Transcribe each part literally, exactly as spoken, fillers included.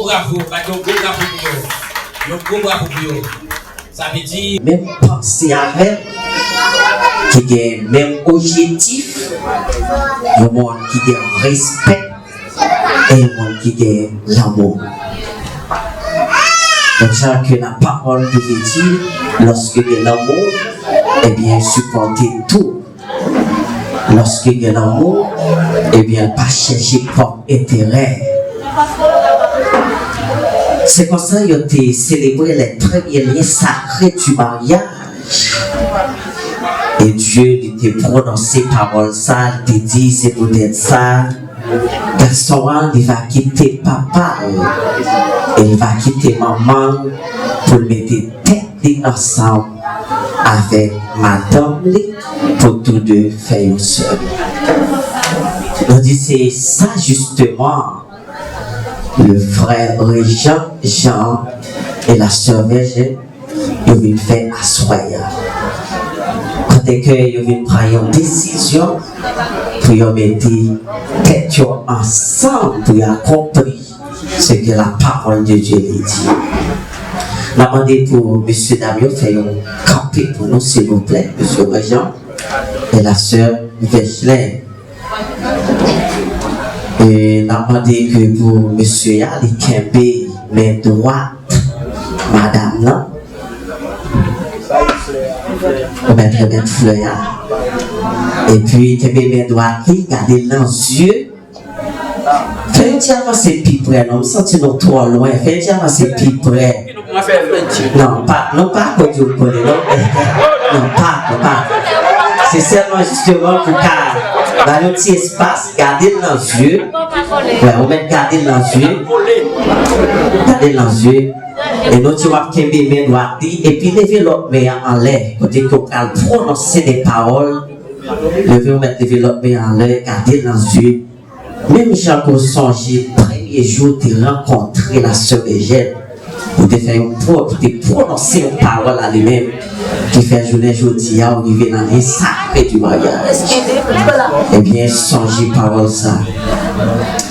Bravo, bat yon gwo bravo pou yo. Yon gwo bravo pou yo. Sa vle di menm panse avè m, ki gen menm objektif, yon moun ki gen respè, e yon moun ki gen lanmou. Menm jan ke lapawòl te di, lòske gen lanmou, ebyen, sipòte tou. Lòske gen lanmou, ebyen, l pa chèche pwòp enterè. Se konsa yo te selebre les premiers liens sacrés du mariage. E Dye, li te pwononse pawòl sa, li te di, se poutèt sa, gason an, li va kite papa l, e li va kite manman l pou l mete tèt li ansanm avèk madanm li, pou tou de fè yon sèl. Nou di se sa jisteman le frè Rejan Jean e la sè Vèjèn yo vin fè aswè a. Kote ke yo vin pran yon desizyon pou yo mete tèt yo ansanm pou yo akonpli ce que la parole de Dieu dit. N ap mande pou mesye dam yo fè yon kanpe pou nou, silvouplè, mesye Rejan e la sè Vèjlèn. E n ap mande ke pou mesye a, li kenbe men dwat madanm nan. Ou mèt remèt flè a. Epi kenbe men dwat li, gade l nan zye. Fè yon ti avanse pi prè non, m santi nou twò lwen. Fè yon ti avanse pi prè. Non, pa, non, pa akoz yo kole non. Non, pa, non, pa. Se sèlman jisteman pou ka ba yon ti espas, gade l nan zye. Wè, ou mèt gade l nan zye. Gade l nan zye. E nou di w ap kenbe men dwat li, epi leve lòt men an anlè, kote ke w pral pwononse de pawòl. Leve, ou mèt leve lòt men an anlè, gade l nan zye. Menm jan ke w sonje premye jou w te rankontre la sè Vèjèn, ou te fè yon pwòp, ou te pwononse yon pawòl a li menm, ki fè jounen jodi a, ou rive nan lyen sakre di maryaj. Ebyen, sonje pawòl sa.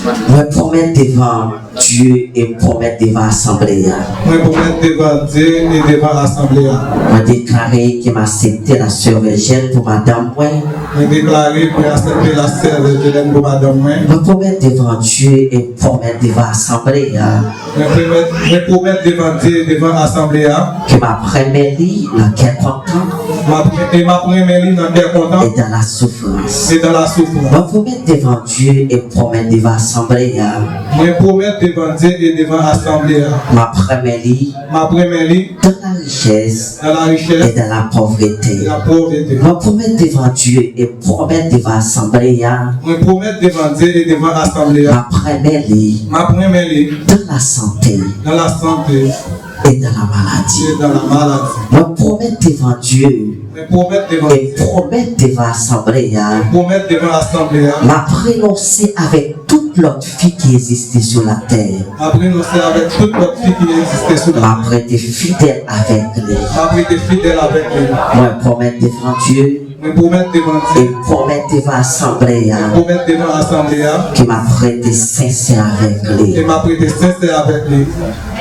Mwen pwomèt devan Dye e m pwomèt devan asanble a. Mwen pwomèt devan Dye e devan asanble a. Mwen deklare ke m aksepte la sè Vèjèn pou madanm mwen. Mwen deklare mwen aksepte la sè Vèjèn pou madanm mwen. Mwen pwomèt devan Dye e m pwomèt devan asanble a. Mwen pwomèt, mwen pwomèt devan Dye e devan asanble a. Ke m ap renmen li nan kè kontan. M ap, e m ap renmen li nan kè kontan. E dans la souffrance. E dans la souffrance. Mwen pwomèt devan Dye e m pwomèt devan asanble a. Mwen pwomèt devan Dye e devan asanble a. M ap renmen li. M ap renmen li. Dans la richesse. Dans la richesse. Et dans la pauvreté. Et la pauvreté. Mwen pwomèt devan Dye e m pwomèt devan asanble a. Mwen pwomèt devan Dye e devan asanble a. M ap renmen li. M ap renmen li. Dans la santé. Dans la santé. Et dans la maladie. Et dans la maladie. Mwen pwomèt devan Dye. Mwen pwomèt devan Dye. E pwomèt devan asanble a. Mwen pwomèt devan asanble a. M ap renonse avèk tout lòt fi ki egziste sou latè. M ap renonse avèk tout lòt fi ki egziste sou latè. M ap rete fidèl avèk li. M ap rete fidèl avèk li. Mwen pwomèt devan Dye. Mwen pwomèt devan Dye. E m pwomèt devan asanble a. Mwen pwomèt devan asanble a. Ke m ap rete sensè avèk li. Ke m ap rete sensè avèk li.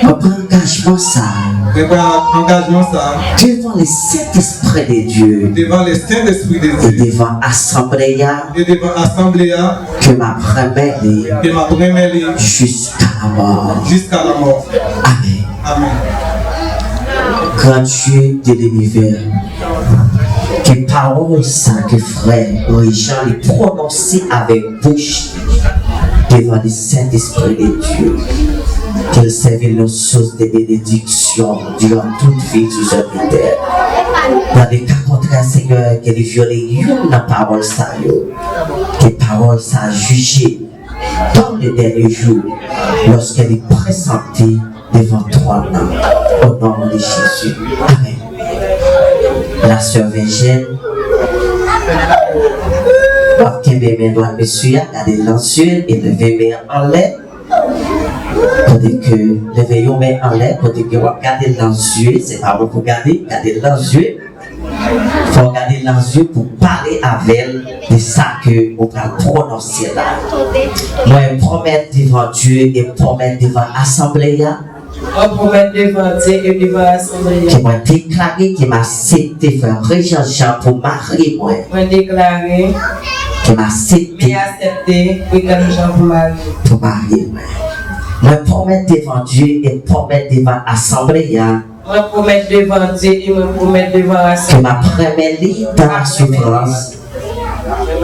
Mwen pran angajman sa a. Mwen pran angajman sa a. Devan le Sentespri de Dye. Devan le Sentespri de Dye. E devan asanble a. E devan asanble a. Ke m ap renmen li. Ke m ap renmen li. Jiska lamò. Jiska lamò. Amèn. Amèn. Grand Dieu de l'univers, ke pawòl sa ke frè Rejan li pwononse avèk bouch li devan le Sentespri de Dye, ke l sèvi l yon sous de benediksyon diran tout vi di sèvitè. Nan le ka kontrè, Senyè, ke li vyole youn nan pawòl sa yo, ke pawòl sa jije dans le dernier jour, lòske li prezante devan twòn nan. O non de Jezi. Amèn. La sè Vèjèn, w ap kenbe men dwat mesye a, gade l nan zye e leve men an anlè. Kote ke leve yon men anlè, kote ke w ap gade l nan zye, se pa bon pou gade, gade l nan zye. Fò w gade l nan zye pou w pale avè l de sa ke ou pral pwononse la. Mwen pwomèt devan Dye e pwomèt devan asanble a Mwen pwomèt devan Dye e devan asanble a. Ke mwen deklare ke m aksepte frè Rejan Jan pou mari mwen. Mwen deklare Ke m aksepte. M aksepte Regan Jan pou mari. Pou mari mwen. Mwen pwomèt devan Dye e pwomèt devan asanble a. Mwen pwomèt devan Dye e mwen pwomèt devan asanble a. Ke m ap renmen li dans la souffrance.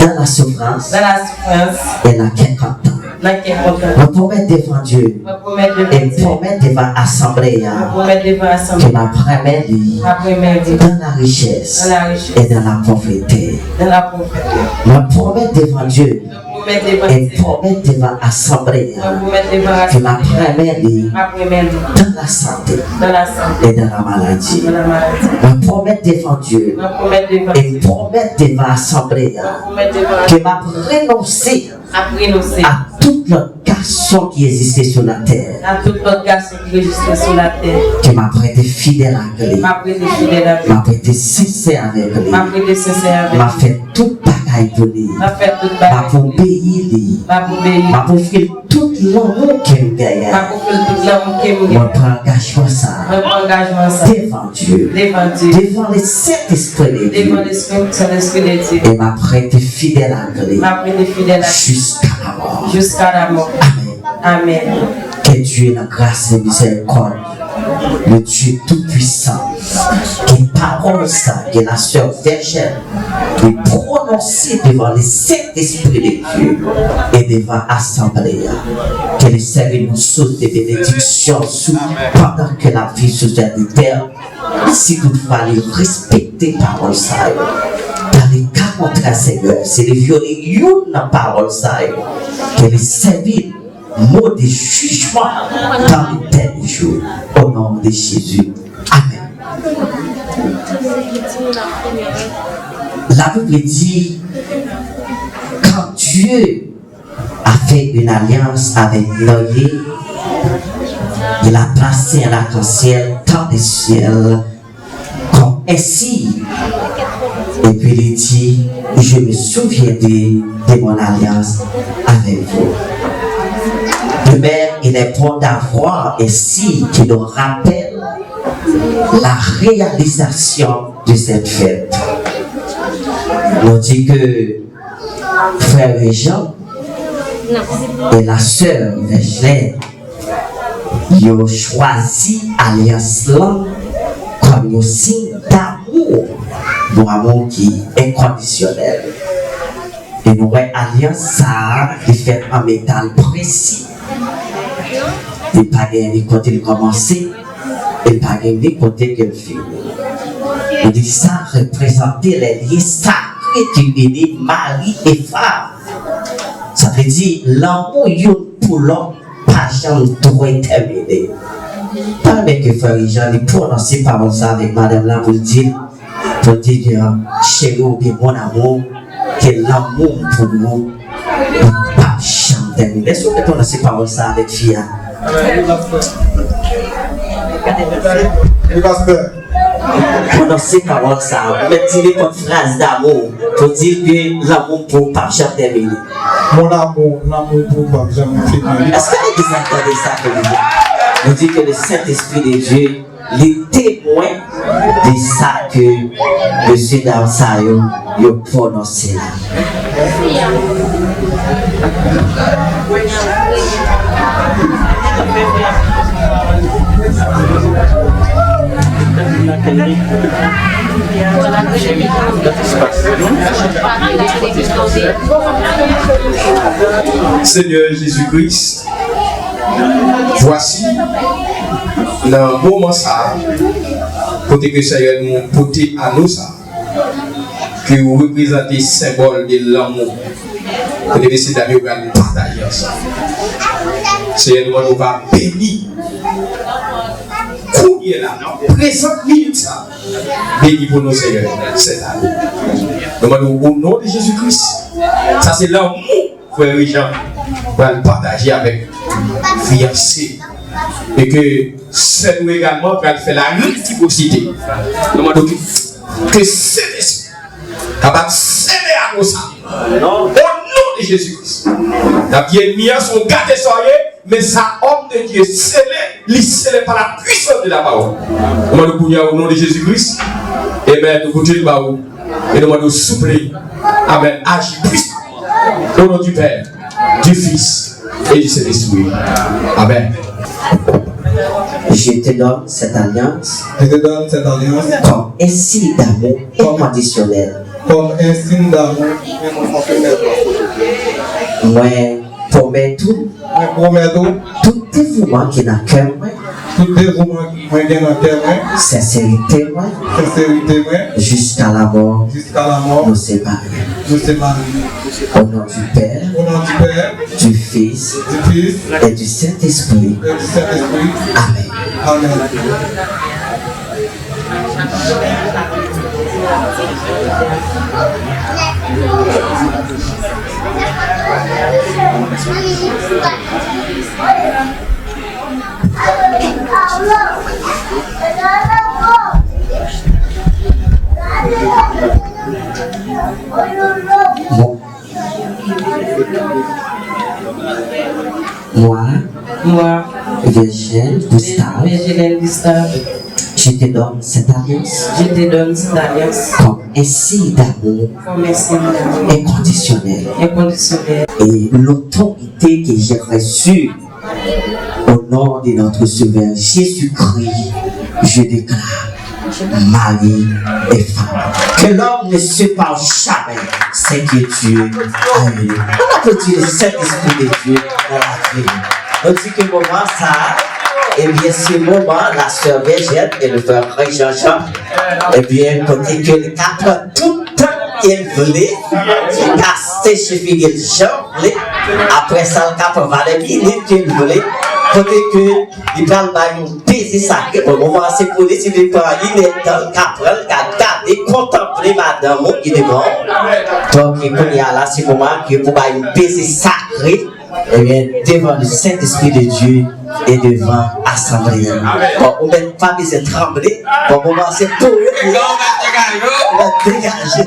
Dans la souffrance. Dans la souffrance. Et la kè kontan. Nan kè kontan. Mwen pwomèt devan Dye. Mwen pwomèt devan Dye. E pwomèt devan asanble a. Mwen pwomèt devan asanble a. Ke m ap renmen li. M ap renmen li. Dans la richesse. Dans la richesse. Et dans la pauvreté. Dans la pauvreté. Mwen pwomèt devan Dye. Mwen pwomèt devan Dye. E pwomèt devan asanble a. Mwen pwomèt devan asanble a. Ke m ap renmen li. M ap renmen li. Dans la santé. Dans la santé. Et dans la maladie. Dans la maladie. Mwen pwomèt devan Dye. Mwen pwomèt devan Dye. E pwomèt devan asanble a. Mwen pwomèt devan asanble a. Ke m ap renonse ap renonse a tout lòt gason ki egziste sou latè. A tout lòt gason ki egziste sou latè. Ke m ap rete fidèl ak li. M ap rete fidèl ak li. M ap rete sensè avèk li. M ap rete sensè avèk li. M ap fè tout bagay pou li. M ap fè tout bagay pou li. M ap obeyi li. M ap obeyi li. M ap ofri l tout lanmou ke m genyen. M ap ofri l tout lanmou ke m genyen. Mwen pran angajman sa a. Mwen pran angajman sa a. Devan Dye. Devan Dye. Devan le Sentespri de Dye. Devan Lespri, Sentespri de Dye. E m ap rete fidèl ak li. M ap rete fidèl ak li. Jiska lamò. Jiska lamò. Amèn. Amèn. Ke Dye nan gras e mizèrikòd, le Dye Toupwisan, ke pawòl sa ke la sè Vèjèn li pwononse devan le Sentespri de Dye e devan asanble a, ke li sèvi nou sous de benediksyon sou, pandan ke n ap viv sou sèt tè, si toutfwa li respekte pawòl sa yo. Dans le cas contraire, Senyè, si li vyole youn nan pawòl sa yo, ke li sèvi mot de jugement dans le dernier jour. Au nom de Jésus. Amen. La Bible dit, quand Dieu a fait une alliance avec Noé, il a placé un arc-en-ciel dans le ciel comme un signe. Et puis il dit, je me souviendrai de mon alliance avec vous. De même, il est bon d'avoir un signe qui nous rappelle la réalisation de cette fête. Nou di ke frè Rejan e la sè Vèjlèn, yo chwazi alyans lan kòm yon siy damou, yon amou ki enkondisyonèl. E nou wè alyans sa a, li fèt an metal presi. Li pa gen ni kote l kòmanse, e li pa gen ni kote ke l fini. Nou di sa reprezante les liens sacrés qui unissent mari et femme. Sa vle di, lanmou youn pou lòt pa janm dwe tèmine. Pa renmen ke frè Rejan li pwononse pawòl sa avèk madanm lan pou l di l, pou l di l, cheri oubyen mon amour, ke lanmou m pou ou, li p ap janm tèmine. Èske w te pwononse pawòl sa avèk fi a? Wi, pastè. Pwononse pawòl sa a. Ou mèt di nenpòt fraz damou pou di l ke lanmou m pou ou p ap janm tèmine. Mon amour, lanmou pou ou p ap janm fini. Èske legliz la tande sa ke nou di? Nou di ke le Saint-Esprit de Dieu, li temwen de sa ke mesye dam sa yo, yo pwononse la. Senyè Jezi Kris, vwasi, nan moman sa a, kote ke Senyè nou pote ano sa a, ke ou reprezante senbòl de lanmou, kote mesye dam yo pral pataje ansanm. Senyè, nou mande w va beni kounye a la, nan prezan minit sa a. Beni pou nou, Senyè, sèt ane. Nou mande w, o non de Jezi Kris. Sa se lanmou frè Rejan pral pataje avèk fiyanse. E ke sè nou egalman pral fè la resipwosite. Nou mande w Ke Sentespri kapab sele amosa. O non de Jezi Kris. N ap di ènmi an se yon gate sa w ye, men sa òm de Dye sele, li sele pa la pwisans de la pawòl. Nou mande w kounye a o non de Jezi Kris, e mèt nou pote l ba ou, e nou mande w souple, amèn, aji pwisan. O non di Pè, di Fis e di Sentespri. Amèn. Je te donne cette alliance Je te donne cette alliance comme un signe d'amour inconditionnel. Comme un signe d'amour inconditionnel. Mwen pwomèt ou Mwen pwomèt ou tout devouman ki nan kè mwen, tout devouman mwen gen nan kè mwen, senserite mwen, senserite mwen, jiska lamò jiska lamò, nou separe. Nou separe. O non du Père, O non du Père, du Fils du Fils et du Saint-Esprit. et du Saint-Esprit. Amèn. Amèn. Bon. Moi, Moi, Virgile Gustave, Virgile Gustave, je te donne cette alliance je te donne cette alliance comme un signe d'amour comme un signe d'amour inconditionnel. Inconditionnel. Et l'autorité que j'ai reçue au nom de notre Sauveur Jésus-Christ, je déclare mari et femme. Que l'homme ne sépare jamais ce que Dieu a uni. On applaudit le Saint-Esprit de Dieu dans la vie. On dit que moment ça, eh bien, ce moment, la sœur Virgile et le frère Jean-Jean, eh bien, kote ke l ka pran tout tan ke l vle, li ka seche figi l jan l vle, apre sa l ka pran valè minit ke l vle, kote ke li pral bay yon peze sakre. Bon, moman an se pou li, si li pran inèdtan, l ka pran, l ka gade, kontanple madanm ou ki devan w. Donk, kounye a la, se moman ke pou bay yon peze sakre, ebyen, devan le Saint-Esprit de Dieu e devan asanble a. Bon, ou menm pa bezwen tranble. Bon, moman an se pou ou li ye. Ou mèt degaje.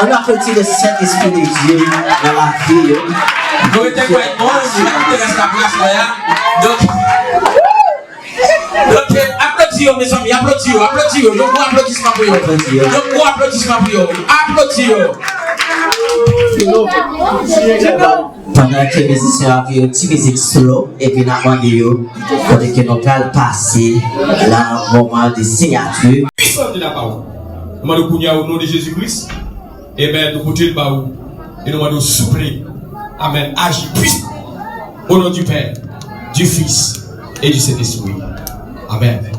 Ann aplodi le Saint-Esprit de Dieu nan lavi yo. Nou rete kwè, bon, si n ap kite rès la plas la, donk, donk, aplodi yo, mezanmi, aplodi yo, aplodi yo, yon gwo aplodisman pou yo. Yon gwo aplodisman pou yo. Aplodi yo. Pandan ke mizisyen yo ap jwe yon ti mizik slow, epi n ap mande yo kote ke nou pral pase nan moman de siyati. Pwisans de la pawòl. Nou mande w kounye a o non de Jezi Kris, ebyen, nou pote l ba ou, e nou mande w souple, amèn, aji pwisan. O non du Père, du Fils et du Saint-Esprit. Amèn.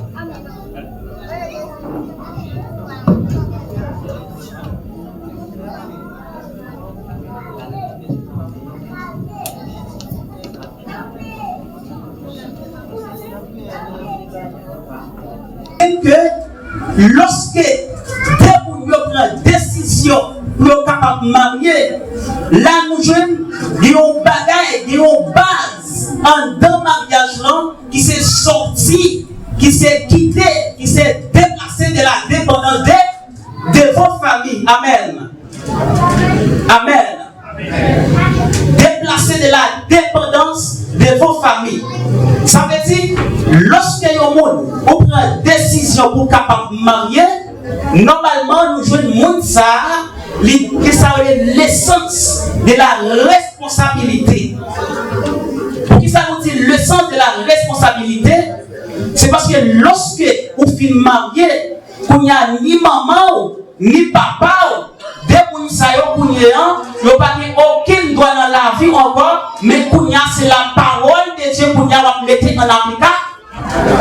Ke lòske de moun yo pran desizyon pou yo kapab marye, la nou jwenn gen yon bagay, gen yon baz anndan maryaj lan ki se sòti, ki se kite, ki se deplase de la depandans de, de vos familles. Amèn. Amèn. Deplase de la depandans de vos familles. Sa vle di, lòske yon moun ou pran desizyon pou w kapab marye, nòmalman nou jwenn moun sa a, li gen sa yo rele le sens de la responsabilité. Poukisa nou di le sens de la responsabilité? Se paske lòske ou fin marye, kounye a ni manman w, ni papa w, de moun sa yo kounye an, yo pa gen okenn dwa nan lavi w ankò, men kounye a se lapawòl de Dye kounye a w ap mete an aplika,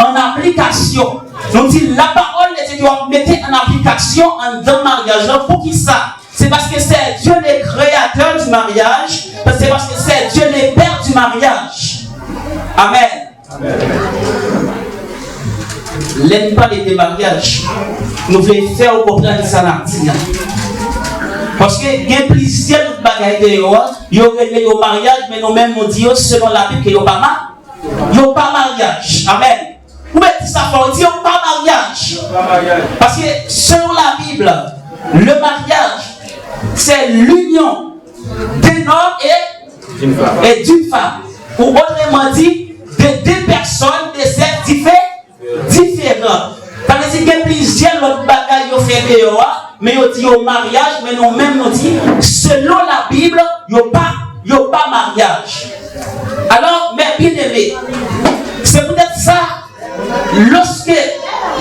an aplikasyon. Nou di lapawòl de Dye ke w ap mete an aplikasyon anndan maryaj lan. Poukisa? Se paske c'est Dieu le créateur du mariage, se paske c'est Dieu le père du mariage. Amèn. Lè n pale de maryaj, nou vle fè w konprann sa n ap di a. Paske gen plizyè lòt bagay deyò a, yo rele yo maryaj, men nou menm nou di yo selon Labib ke yo pa ma-, yo pa maryaj. Amèn. Ou mèt di sa fò, di yo pa maryaj. Paske selon Labib, le mariage, c'est l'union d'un homme et, et d'une femme. Ou autrement dit, de deux personnes, des êtres diffé-, diferan. Sa vle di gen plizyè lòt bagay yo fè deyò a, men yo di yo maryaj, men nou menm nou di, selon Labib, yo pa, yo pa maryaj. Alò, mes bien-aimés, se poutèt sa, lòske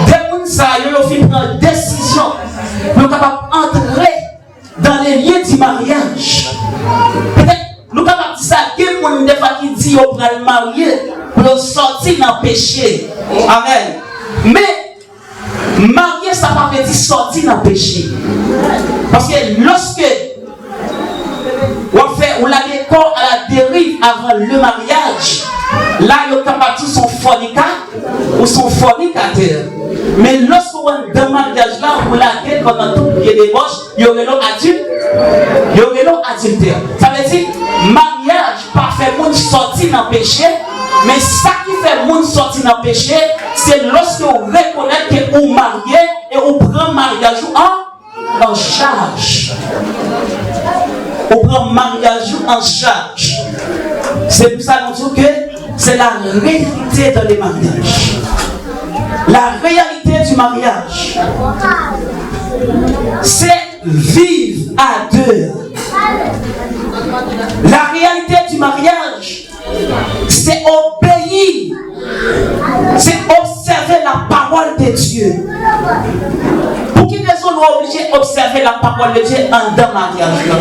de moun sa yo, yo fin pran desizyon pou yo kapab antre dans les liens du mariage. Petèt, nou kapab di sa, gen moun defwa ki di yo pral marye pou yo sòti nan peche. Amèn. Men, marye sa pa vle di sòti nan peche. Paske lòske w ap fè, ou lage kò a la deriv avan le maryaj, la yo kapab di w se yon fònika-, ou se yon fònikatè. Men lòske w anndan maryaj la, ou lage kò nan tout vye debòch, yo rele w adil-, yo rele w adiltè. Sa vle di, maryaj pa fè moun sòti nan peche, men sa ki fè moun sòti nan peche, se lòske w rekonèt ke ou marye e ou pran maryaj ou an, an chaj. Ou pran maryaj ou an chaj. Se pou sa nou di w ke c'est la réalité dans le mariage. La réalité du mariage, c'est vivre à deux. La réalité du mariage, c'est obéir, c'est observer la parole de Dieu. Pou ki rezon nou oblije obsève la parole de Dieu anndan maryaj la?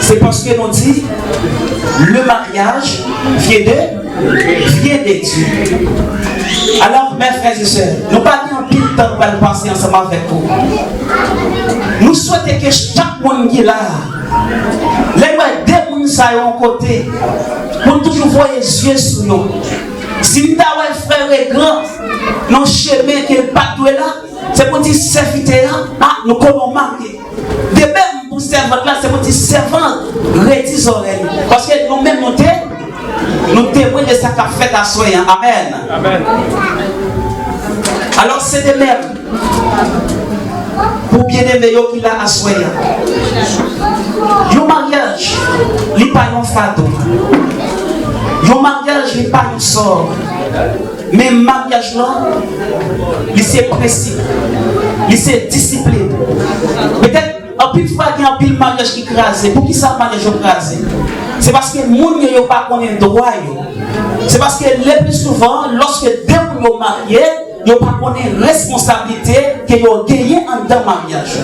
Se paske nou di, le mariage vient de, vient de Dieu. Alò, mes frères et sœurs, nou pa gen anpil tan nou pral pase ansanm avèk ou. Nou swete ke chak moun ki la a, lè n wè de moun sa yo yon kote, pou n toujou voye zye sou yo. Si n ta wè frè Regran nan chemen ke l pa t dwe la, se pou di sèvitè a, a, nou konnen w marye. De menm pou sèvant la, se pou di sèvant, redi zòrèy. Paske nou menm nou te, nou temwen de sa k ap fèt aswè an. Amèn. Amèn. Alò, se de menm pou byeneme yo ki la aswè a. Yon maryaj, li pa yon fado. Yon maryaj, li pa yon sò. Men maryaj lan, li se prensip, li se disiplin. Petèt, anpil fwa, gen anpil maryaj ki kraze. Poukisa maryaj yo kraze? Se paske moun yo, yo pa konnen dwa yo. Se paske le pli souvan, lòske de moun yo marye, yo pa konnen responsablite ke yo genyen anndan maryaj yo.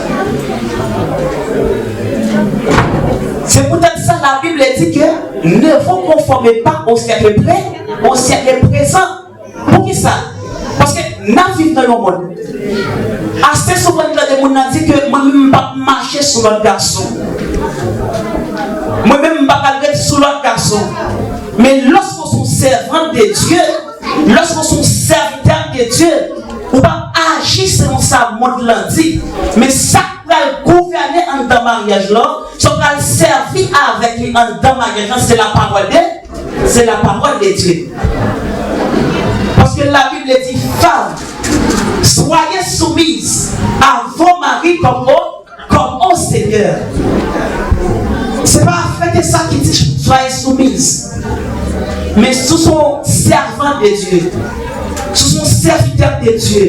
Se poutèt sa, Labib di ke ne vous conformez pas au siècle pré-, au siècle présent. Poukisa? Paske n ap viv nan yon mond. Ase souvan n tande moun nan di ke mwen menm m p ap mache sou lòt gason. Mwen menm m pa pral ret sou lòt gason. Men lòske w se yon sèvant de Dye, lòske w se yon sèvitè de Dye, ou p ap aji selon sa mond lan di. Men sa k pral gouvène anndan maryaj la, sa w pral sèvi avèk li anndan maryaj la, se lapawòl de, se lapawòl de Dye. Paske Labib di, femmes, soyez soumises à vos maris comme au, comme au Seigneur. Se pa frè ke sa ki di, soyez soumises. Men si w se yon sèvant de Dye, si w se yon sèvitè de Dye,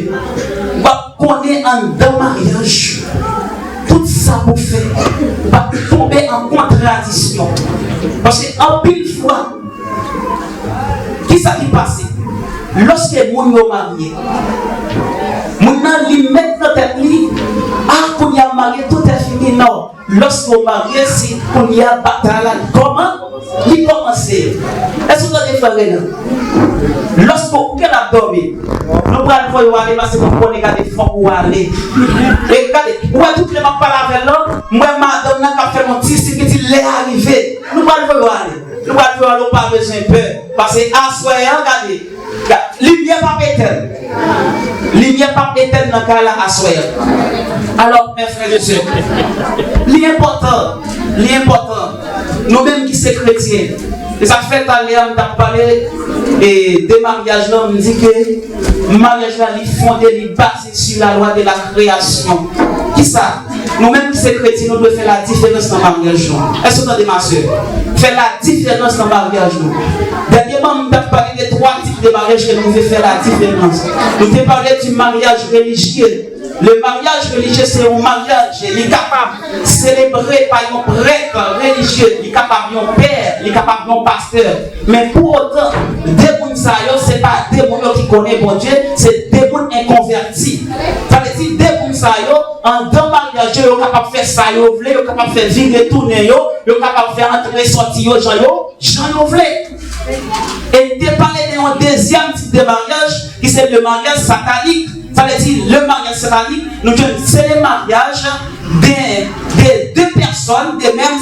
w ap konnen anndan maryaj, tout sa pou fè, pa tonbe an kontradisyon. Paske anpil fwa, kisa ki pase? Lòske moun yo marye, moun nan li met nan tèt li, a, kounye a m marye, tout est fini, non. Lòske w marye, se kounye a batay la li kòman? Li kòmanse. Èske w tande frè Renan? Lòske w gen l ap dòmi, nou pral voye w ale, paske nou konnen gade fòk ou ale. E gade, ou wè tout lè m ap pale avè l lan, m wè madanm nan k ap fè m yon ti siy ki di lè a rive. Nou pral voye w ale. Nou pral voye w ale, ou pa bezwen pè. Paske aswè a, gade, Limyè p ap etèn. Limyè p ap etèn nan kay la aswè. Alò, mè frè e sè, li enpòtan, li enpòtan, nou menm ki se kretyen. Se sa k fè talè a m t ap pale e, de maryaj lan, m di ke maryaj la, li fonde, li baze sur la loi de la création. Kisa? Nou menm ki se kretyen, nou dwe fè la diferans nan maryaj nou. Èske w tande, ma sè? Fè la diferans nan maryaj nou. Dènyèman, m t ap pale de twa tip de maryaj ke nou dwe fè la diferans. Nou te pale du mariage religieux. Le mariage religieux, se yon maryaj, li kapab selebre pa yon prèt relijye, li kapab yon pè, li kapab yon pastè. Men pou otan, de moun sa yo, se pa de moun yo ki konnen Bondye, se de moun enkonvèti. Sa vle di, de moun sa yo, anndan maryaj yo, yo kapab fè sa yo vle, yo kapab fè vire tounen yo, yo kapab fè antre sòti yo jan yo, jan yo vle. E m te pale de yon dezyèm tip de maryaj, ki se le maryaj satanik. Sa vle di, le maryaj satanik, nou jwenn se le maryaj de, de de pèsòn de menm